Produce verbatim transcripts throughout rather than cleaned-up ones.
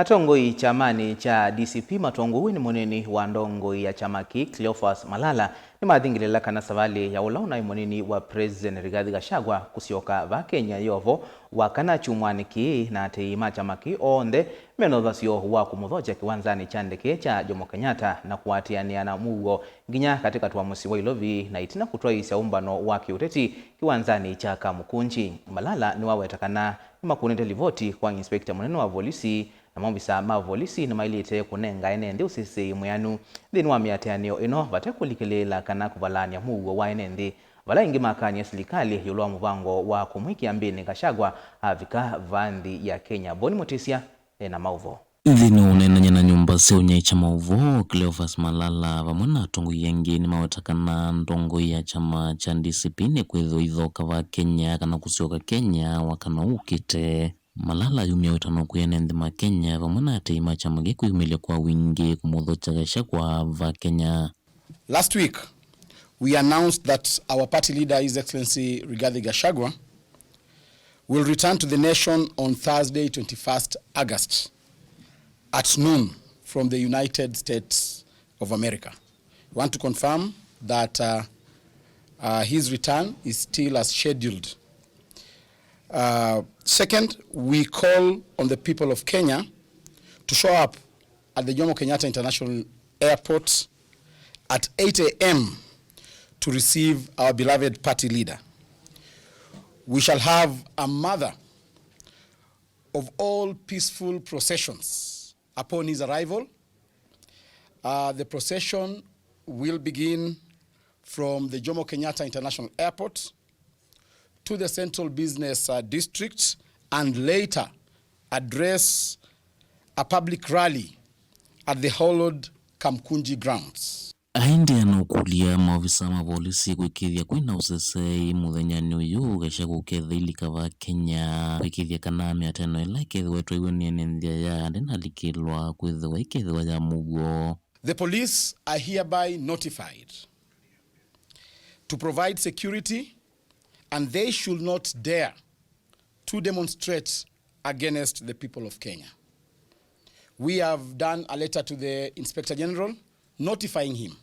Atongoi kyamanĩ kya D C P matongow'e nĩ mũnini wa ndongoi ya kyama kĩĩ, Cleophas Malala, nĩmathingĩlĩla kana savalĩ ya ũla ũnaĩ mũnini wa President Rigathi Gachagua kũsyoka vaa Kenya yovo wa kana kyumwanĩ kĩĩ, na atei ma kyama kĩĩ onthe mena ũthasyo wa kũmũthokya kĩwanzanĩ kya ndeke kya Jomo Kenyatta na kũatĩanĩa na mũuo nginya katĩkatĩ wa mũsyĩ wa Ilovi na ĩtina kũtwaĩĩsya ũmbano wa kĩũteti kĩwanzanĩ kya Kamukunji. Malala nĩwaweta kana nĩmakũnĩte livoti kwa inspector mũnene wa volisi na maovisa ma volisi nĩmaĩlĩte kũnenga ene nthĩ ũsisĩi mwĩanu nthĩnĩ wa mĩatĩanĩo ĩno vate kũlikĩlĩĩla kana kũvalaany'a mũuo wa ene nthĩ, vala aingĩ makany'a silikalĩ ĩũlũ wa mũvango wa kũmwĩkĩa mbĩnĩ Gachagua avika vaa nthĩ ya Kenya. Boni Mũtĩsya ena maũvoo. Nthĩnĩ wa ũneenany'a na nyũmba sya ũnyaĩĩkya maũvoo, Cleophas Malala vamwe na atongoi angĩ nĩmaweta kana ndongoi ya kyama kya D C P nĩkwĩthĩwa ithoka vaa Kenya kana kũsyoka Kenya wakana ũkĩte. Malala ayumya wĩtano kwĩ ene nthĩ ma Kenya vamwe na atei ma kyama kĩĩ kwĩyumĩlya kwa wingĩ kũmũthokya Gachagua vaa Kenya. Last week, we announced that our party leader, His Excellency Rigathi Gachagua, will return to the nation on Thursday, twenty-first August, at noon from the United States of America. We want to confirm that, uh, uh, his return is still as scheduled. Uh, second, we call on the people of Kenya to show up at the Jomo Kenyatta International Airport at eight a m to receive our beloved party leader. We shall have a mother of all peaceful processions upon his arrival. Uh, the procession will begin from the Jomo Kenyatta International Airport to the Central Business, uh, District and later address a public rally at the hallowed Kamkunji grounds. Aendeea na ũkũlya maovisa ma volisi kwĩkĩĩthya kwĩna ũseseei mũthenyanĩ ũyũ Gachagua ũkethĩa ailika vaa Kenya, kwĩkĩĩthya kana mĩatĩanĩo ĩla ĩkethĩwa ĩtwaiwe nĩ ene nthĩ aya ndĩnalikĩlwa kwĩthĩwa ĩkethĩwa ya mũuo. The police are hereby notified to provide security and they should not dare to demonstrate against the people of Kenya. We have done a letter to the Inspector General notifying him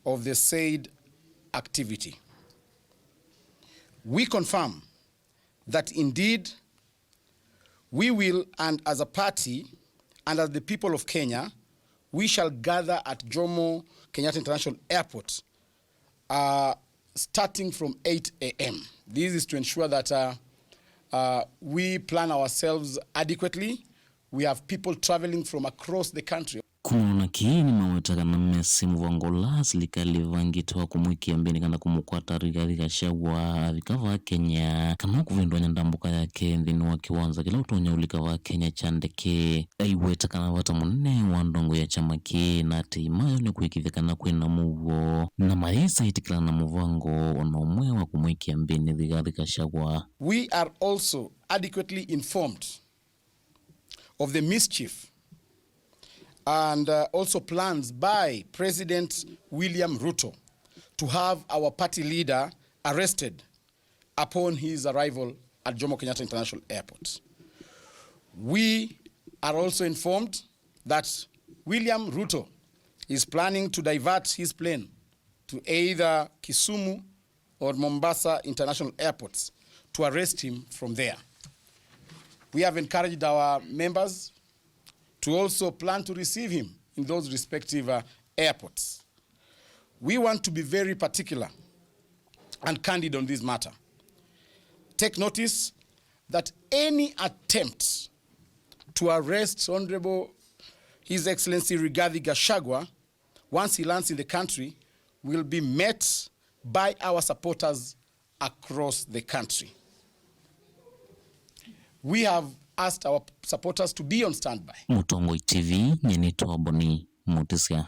of the said activity. We confirm that indeed we will, and as a party, and as the people of Kenya, we shall gather at Jomo Kenyatta International Airport, uh, starting from eight a m. This is to ensure that, uh, uh, we plan ourselves adequately. We have people traveling from across the country. Kumana na kĩĩ, nĩmaweta kana mesĩ mũvango ũla silikalĩ ĩvangĩte wa kũmwĩkĩa mbĩnĩ kana kũmũkwata Rigathi Gachagua avika vaa Kenya, kana kũvĩndũanya ndambũka yake nthĩnĩ wa kĩwanza kĩla ũtonya ũlika vaa Kenya kya ndeke. Aiweta kana vata mũnene wa ndongoi ya kyama kĩĩ na atei mayo nĩ kũĩkĩĩthya kana kwĩna mũuo, na mayĩsa ĩtĩkĩlana na mũvango o na ũmwe wa kũmwĩkĩa mbĩnĩ Rigathi Gachagua. We are also adequately informed of the mischief and, uh, also plans by President William Ruto to have our party leader arrested upon his arrival at Jomo Kenyatta International Airport. We are also informed that William Ruto is planning to divert his plane to either Kisumu or Mombasa international airports to arrest him from there. We have encouraged our members to also plan to receive him in those respective, uh, airports. We want to be very particular and candid on this matter. Take notice that any attempt to arrest Honorable His Excellency Rigathi Gachagua once he lands in the country, will be met by our supporters across the country. We have asked our supporters to be on standby. Mũtongoi T V, nyie nĩtawa Boni Mũtĩsya.